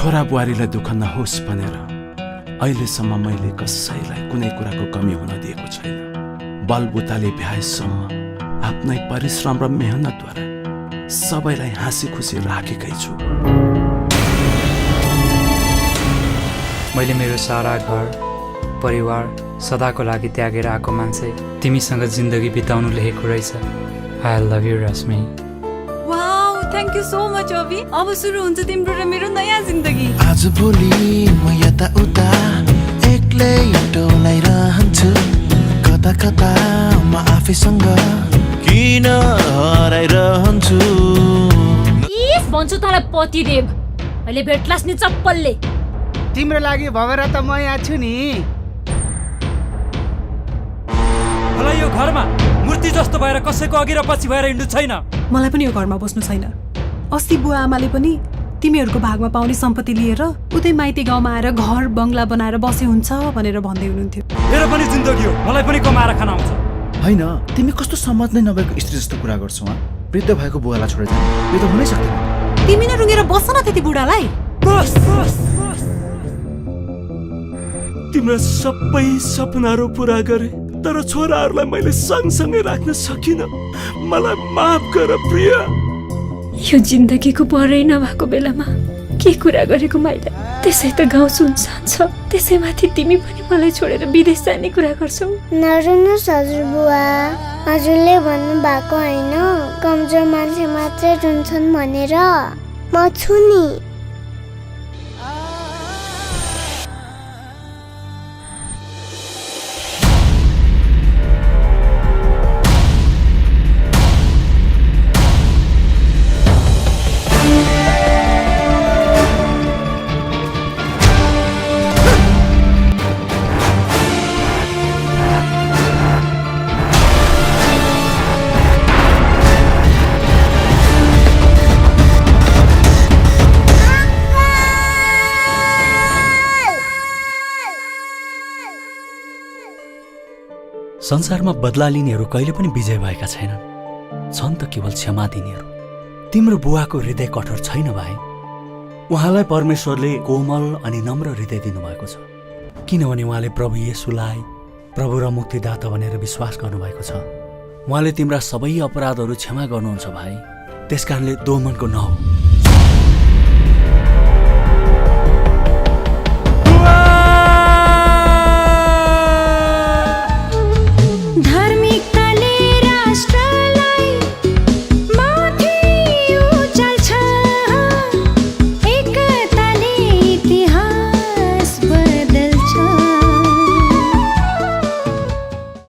छोरा बुहारीलाई दुःख नहोस् भनेर अहिलेसम्म मैले कसैलाई कुनै कुराको कमी हुन दिएको छैन। बलबुताले भ्याएसम्म आफ्नै परिश्रम र मेहनतद्वारा सबैलाई हाँसी खुसी राखेकै छु। मैले मेरो सारा घर परिवार सदाको लागि त्यागेर आएको मान्छे तिमीसँग जिन्दगी बिताउनु लेखेको रहेछ। I love you Rashmi. Wow, thank you so much अभि। अब सुरु हुन्छ तिम्रो र मेरो नयाँ जिन्दगी। आज भोलि म यता उता एक्लै डोलाइरहन्छु, कता कता म आफैसँग किन हराइरहन्छु। भन्छु तँलाई पतिदेव, अहिले भेट्लास् नि चप्पलले। तिम्रो लागि भएर त म यहाँ छु नि। मलाई यो घरमा मूर्ति जस्तो भएर कसैको अघि र पछि भएर हिँड्नु छैन। मलाई पनि यो घरमा बस्नु छैन। अस्ति बुवा आमाले पनि तिमीहरूको भागमा पाउने सम्पत्ति लिएर उतै माइती गाउँमा आएर घर बङ्गला बनाएर बसे हुन्छ भनेर भन्दै हुनुहुन्थ्यो। मेरो पनि जिन्दगी हो, मलाई पनि कमाएर खान आउँछ। होइन, तिमी कस्तो सम्मत नै नभएको स्त्री जस्तो कुरा गर्छौ। वृद्ध भएको बुवालाई छोडेर जाने यो त हुनै सक्दैन। तिमी नै रुँगेर बस्छ न त्यति बुढालाई। बस तिम्रो सबै सपनाहरू पुरा गरे, तर छोराहरूलाई मैले सँगसँगै राख्न सकिनँ। मलाई माफ गर प्रिया। यो जिन्दगीको परै नभएको बेलामा के कुरा गरेको मैले। त्यसै त गाउँ सुनसान छ, त्यसैमाथि तिमी पनि मलाई छोडेर विदेश जाने कुरा गर्छौ। नरुनुहोस् हजुरबुवा, हजुरले भन्नु भएको होइन कमजोर मान्छे मात्रै रुन्छन् भनेर। म छु नि। संसारमा बदला लिनेहरू कहिले पनि विजय भएका छैनन्, छन् त केवल क्षमा दिनेहरू। तिम्रो बुवाको हृदय कठोर छैन भाइ। उहाँलाई परमेश्वरले कोमल अनि नम्र हृदय दिनुभएको छ, किनभने उहाँले प्रभु येशूलाई प्रभु र मुक्तिदाता भनेर विश्वास गर्नुभएको छ। उहाँले तिम्रा सबै अपराधहरू क्षमा गर्नुहुन्छ भाइ। त्यसकारणले दोमनको नहो।